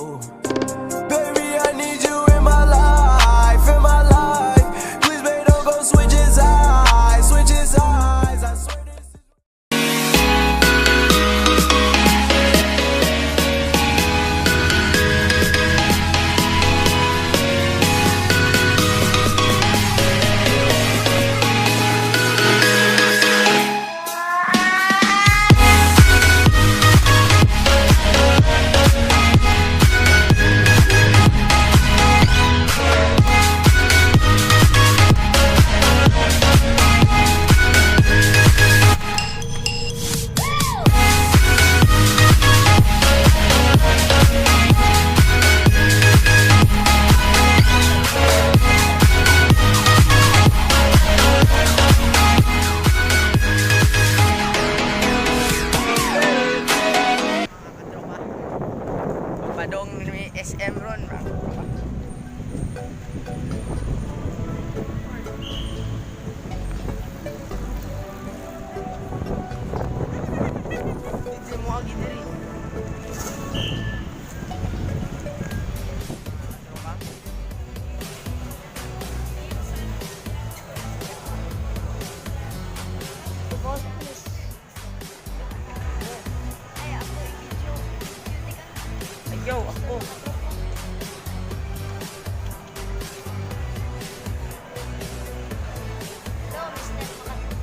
Ooh. Baby, I need you in my life, in my life. Please, babe, don't go switch his eyes, switch his eyes. I swear this. Katropa. Padong ni SM ron, mga katropa. Dito mo agi diri. Katropa. Ay, ako i-video. Ayaw, ako. Ito, Mr. Makati.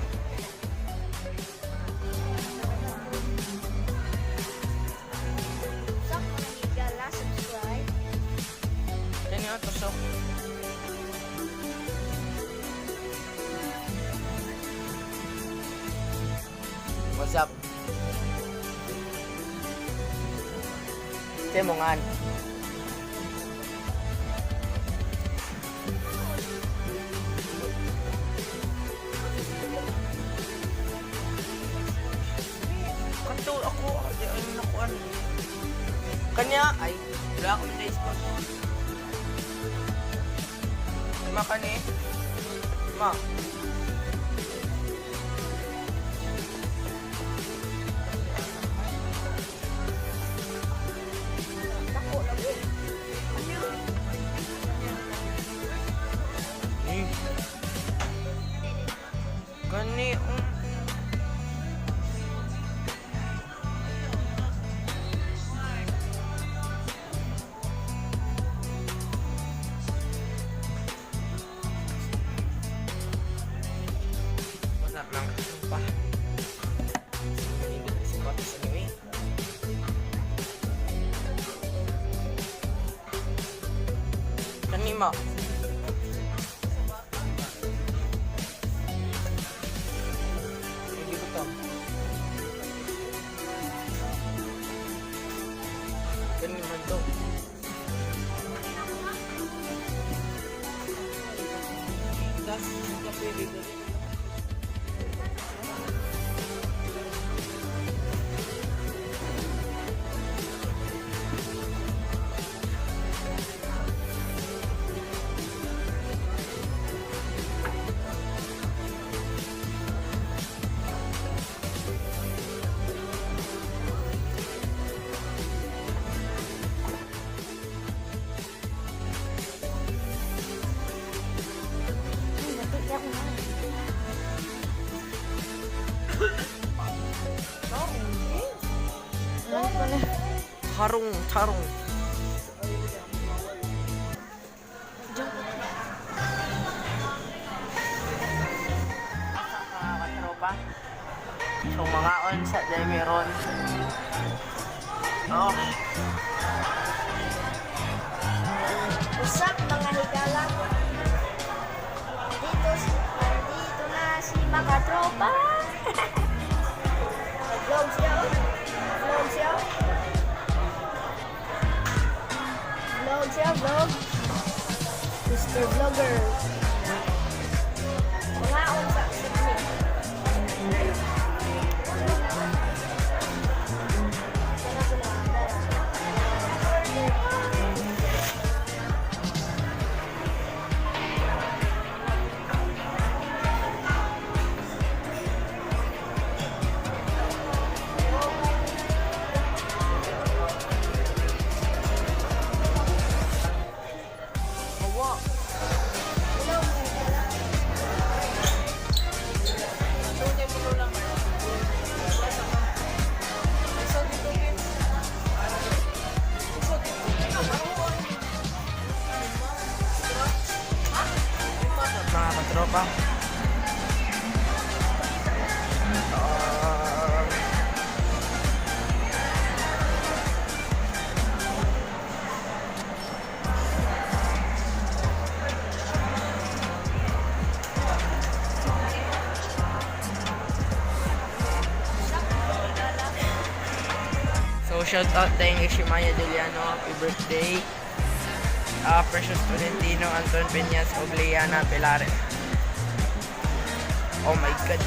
Sak mga higala, subscribe. Kani ang tusok. What's up? Temongan. Kato ako, ay ay nakuan. Kanya ay wala akong days ko. Ma kani. Ma. Dako lagi. Eh. Kani um. Wala lang pa. Hindi si Cotis anyway. Kani ma. Hindi ko to. Kani man to. Das, kape dito. Ay, ako na. Tarong, tarong. Asa ka, katropa? So, mga on sa Demiron. Oh, Usak mga higala. Nandito na si Makatropa. Vlog siya, oh. Vlog siya, oh. Vlog siya, vlog. Mr. Vlogger. Mga on sa Sydney. Sana sila. katropa. So, shout out tayo kay Shimaya Juliano. Happy birthday. Precious Tolentino, Anton Peñas, Obliana Pilares. Oh my God.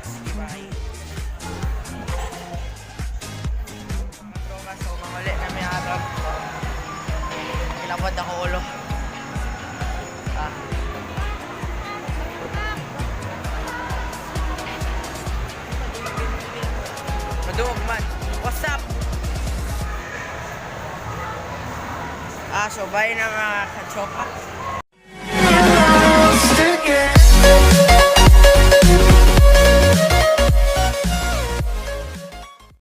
Sige, bye. Mga tropa, so manguli na may araw. Kilapad ako ulo. Ah. Maduog man. What's up? So bye na, mga katropa.